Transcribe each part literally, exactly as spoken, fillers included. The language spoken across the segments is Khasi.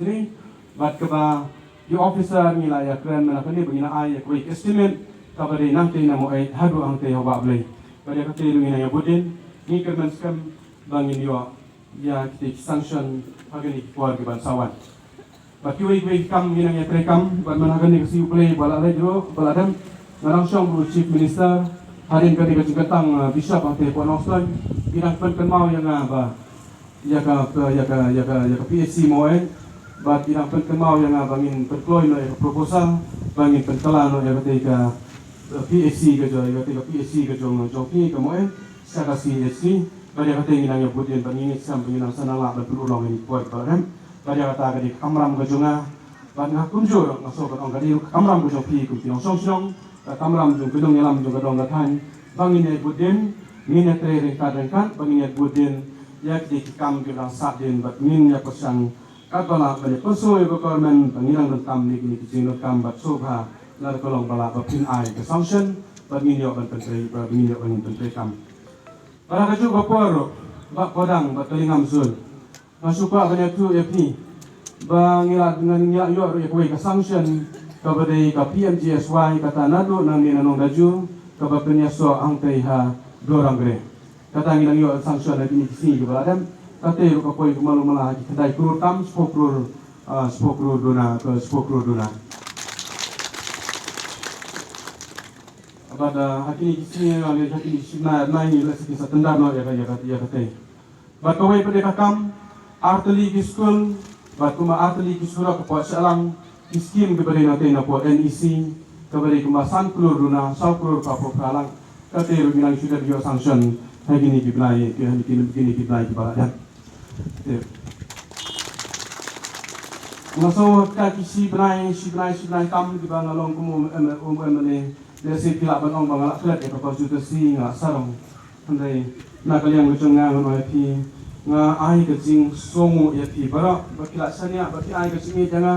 Ni bad kaba ki officer ngi la ïakren mynta kane ba ngi nang ai ïa kawei ka estimate kaba dei nangtei na Moeit haduh hangtei ha Wah Blei. Bad ïa katei ruh ngi nang ïa bud dien, ngi kyrmen skhem ba ngin ïoh ïa kitei ki sanction ha kine ki por kiban sa wan. Bad kiwei kiwei ki kam ngi nang ïa trei kam bad mynta kane ka sngi U Blei ba la leit ruh ba la dem, nga dang shong bad u Chief Minister hadien kane ka jingkyntang, uh, Bishop hangtei hapoh Nongstoiñ, ki dang pynkynmaw ïa nga ba ïa ka, ïa ka, ïa ka, ïa ka P H C Moeit. Bad ki dang pynkynmaw ïa nga ba ngin pynkloi noh ïa ka proposal ba ngin pynkylla noh ïa katei ka, uh, P H C ka jong, ïa katei ka P H C ka jong, jong phi ka Moeit sha ka C H C. Bad ïa katei ngi nang ïa bud dien bad ngi ngeit skhem ba ngi nang sa nang lah ban pynurlong ïa kine ki por kiba la dem. Bad ïa kata ka dei ka kamram ka jong nga. Bad nga kumjuh ruh nga sngewbha ban ong ka dei ka kamram ka jong phi kum ki nongshong shnong, ka kamram jong ki nongïalam jong ka dong ka thaiñ, ba ngin ïa bud dien, ngin ïa trei ryngkat ryngkat, ba ngin ïa bud dien ïa ki dei ki kam kiba dang sah dien bad ngin ïa pyrshang katba lah ban ïa pyrshang ïa ka government ba ngin nang donkam ïa kine ki jingdonkam bad sngewbha lada ka long ba lah ba phin ai ka sanction bad ngin ïoh ban pyntrei, ba ngin ïoh ban pyntrei kam. Bad ha kajuh ka por ruh Bah Kodang bad ka Lyngngam Zone, nga shu kwah ban ïathuh ïa phi ba ngi la, ngi la ïoh ruh ïa kawei ka sanction kaba dei ka P M G S Y, kata naduh nangne na Nongdaju kaba pynïasoh hangtei ha Dorangre. Kata ngi nang ïoh sanction ha kine ki sngi kiba la dem. Katei ruh ka poi kumba lum mala ha ki khyndai klur tam, shiphew klur, ah, shiphew klur duna, ka shiphew klur duna. Bad, ah, ha kine ki sngi, ah, ha kine ki sngi na, na ngi la sa ki sa tyndap noh ïa ka, ïa ka, ïa katei. Bad kawei pat de ka kam, artylli ki skul, bad kumba artylli ki surok hapoh Shillong, ki skim kiba dei na tei na hapoh N E C, kaba dei kumba san klur duna, saw klur phra phew phra lak, katei ruh ngi nang shu dep ïoh sanction ha kine ki bnai, ha kine, kine ki bnai kiba la dep. Te nga sngew ka ki shi bnai, shi bnai, shi bnai tam kiba nga long kum u M, u M L A, lehse phi lah ban ong ba nga la klet ïa ka constituency, nga la sarong. Hynrei na ka liang ka jong nga ngan ong ïa phi, nga ai ka jingsngewnguh ïa phi baroh ba phi la shaniah, ba phi ai ka jingïeit ïa nga,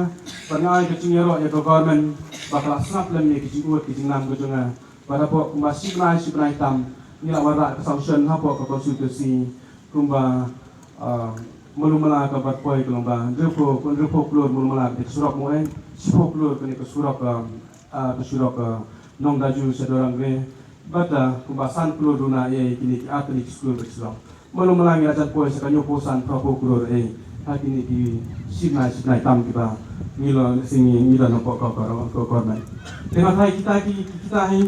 ba nga ai ka jingïaroh ïa ka government ba ka la sngap lem ïa ki jingud ki jingnam ka jong nga. Bad hapoh kumba shi bnai shi bnai tam ngi la wanrah ka sanction hapoh ka constituency kumba, ah, malu mala kaba poi ka long ba hynriewphew, hynriewphew klur malu mala ka surok Moeit, shiphew klur kane ka surok, ah, ah, ka surok, ah, Nongdaju sha Dorangre. Bad, ah, kumba san klur duna ïa kine ki artylli ki skul bad surok. Malu mala ngi la jan poi sa ka hynñiewphew san phraphew klur eh ha kine ki shi bnai shi bnai tam kiba ngi la, ngi la nongpok ka, ka, ka government. Te nga tharai kita ki, kita hi